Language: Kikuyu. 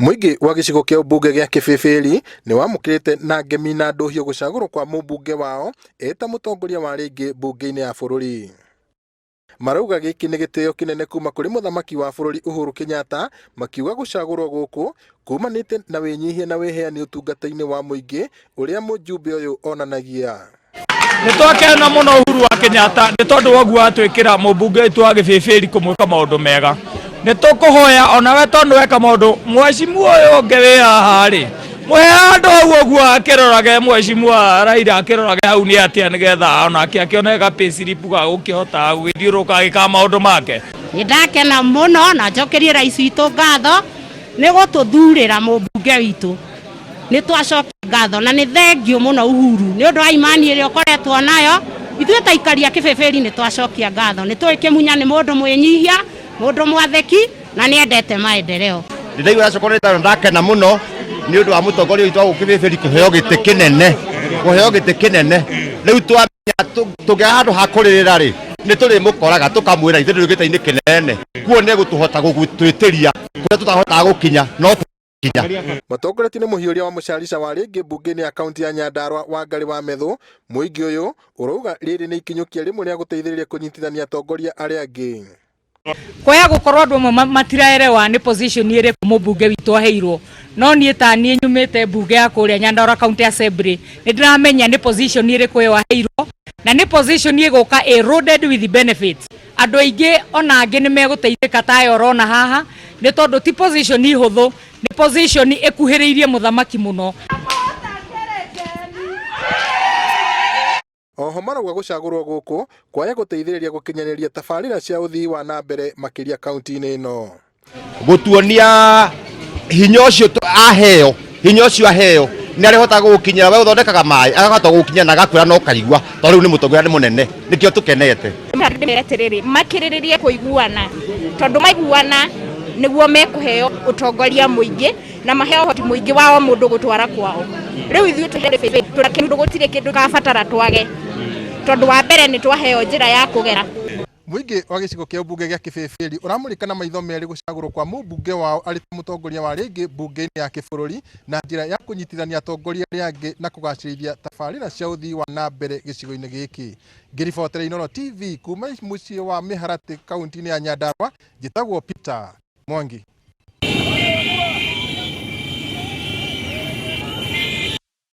Mũingĩ wa gĩcigo kĩa ũmbunge gĩa Kĩbĩbĩri nĩ wamũkĩrĩte na ngemi na ndũhiũ gũcagũrwo kwa mũmbunge wao eta mũtongoria wa rĩngĩ mbunge-inĩ ya bũrũri. Marauga gĩkĩ nĩ gĩtĩo kĩnene kuma kũrĩ mũthamaki wa bũrũri Uhuru Kenyatta, makiuga gũcagũrwo gũkũ kumanĩte na wĩnyihia na wĩheani ũtungata-inĩ wa mũingĩ ũrĩa mũjumbe ũyũ onanagia. Nĩ twakena mũno Uhuru wa Kenyatta nĩ tondũ wa ũguo atwĩkĩra mũmbunge witũ wa Gĩbĩbĩri kũmwĩka maũndũ mega. Nĩ tũkũhoya onawe tondũ weka maũndũ mheshimiwa ũyũ ũngĩ wĩ haha rĩ, mũhe handũ hau ũguo akĩrorage mheshimiwa Raila akĩrorage hau nĩ atĩa nĩgetha onake akĩone ga payslip ga gũkĩhota gũgĩthiũrũrũka agĩkaga maũndũ make. Nĩ ndakena mũno na njokerie rais witũ ngatho nĩ gũtũthurĩra mũmbunge witũ. Nĩ twacokia ngatho na nĩ thengiũ mũno Uhuru nĩ ũndũ wa imani ĩrĩa ũkoretwo nayo. Ithuĩ ta aikari a Kĩbĩbĩri nĩ twacokia ngatho. Nĩ tũĩ Kĩmunya nĩ mũndũ mwĩnyihia, mũndũ mwathĩki na nĩ endete maendeleo. Nĩ ndaigua ndacoka nĩ thayũ na ndakena mũno nĩ ũndũ wa mũtongoria witũ wa gũkũ Kĩbĩbĩri kũheo gĩtĩ kĩnene, kũheo gĩtĩ kĩnene. Rĩu twamenya tũngĩaga handũ ha kũrĩrĩra rĩ, nĩ tũrĩmũkoraga tũkamwĩra ithuĩ tũrĩ gĩtĩ-inĩ kĩnene, kuo nĩ egũtũhota gũtwĩtĩria kũrĩa tũtahotaga gũkinya no kinya. Matongoretio nĩ mũhiũria wa mũcarica wa rĩngĩ mbunge-inĩ ya kaunti ya Nyandarua Wangarĩ wa Methũ, mũingĩ ũyũ ũrauga rĩrĩ nĩ ikinyũkia rĩmwe rĩa gũteithĩrĩria kũnyitithania atongoria arĩa angĩ. Kwaya gũkorwo andũ amwe matiraerewa nĩ position ĩrĩkũ mũmbunge witũ aheirwo, no niĩ ta niĩ nyumĩte mbunge ya kũrĩa Nyandarua County Assembly nĩ ndĩramenya nĩ position ĩrĩkũ ĩyo aheirwo, na nĩ position ĩgũka ĩ loaded with benefits. Andũ aingĩ ona angĩ nĩ megũteithĩka ta aya ũrona haha, nĩ tondũ ti position hũthũ, nĩ position ĩkuhĩrĩirie mũthamaki mũno. Oho marauga gũcagũrwo gũkũ kwaya gũteithĩrĩria gũkinyanĩria tabarĩra cia ũthii wa na mbere makĩria kaunti-inĩ ĩno. Gũtuonia hinya ũcio aheo, hinya ũcio aheo nĩ arĩhotaga gũgũkinyĩra we ũthondekaga maĩ, akahota gũgũkinyĩra na agakwĩra na ũkaigua, tondũ rĩu nĩ mũtongoria nĩ mũnene, nĩkĩo tũkenete. Ndĩmere atĩrĩrĩ, makĩrĩrĩrie kũiguana, tondũ maiguana nĩguo mekũheo ũtongoria mũingĩ na maheo ũhoti mũingĩ wa o mũndũ gũtwara kwao. Rĩu ithuĩ tũrakenu gũtirĩ kĩndũ kabatara twage, tondũ wa mbere nĩ twaheo njĩra ya kũgera. Mũingĩ wa gĩcigo kĩa ũmbunge gĩa Kĩbĩbĩri ũramũrĩka na maitho merĩ gũcagũrwo kwa mũmbunge wao arĩ ta mũtongoria wa rĩngĩ mbunge-inĩ ya kĩbũrũri na njĩra ya kũnyitithania atongoria arĩa angĩ na kũgacĩrithia tabarĩra cia ũthii wa na mbere gĩcigo-inĩ gĩkĩ. Ngĩribotera Inooro TV kuma mũciĩ wa Mĩharatĩ kaunti-inĩ ya Nyandarua, njĩtagwo Peter Mwangi.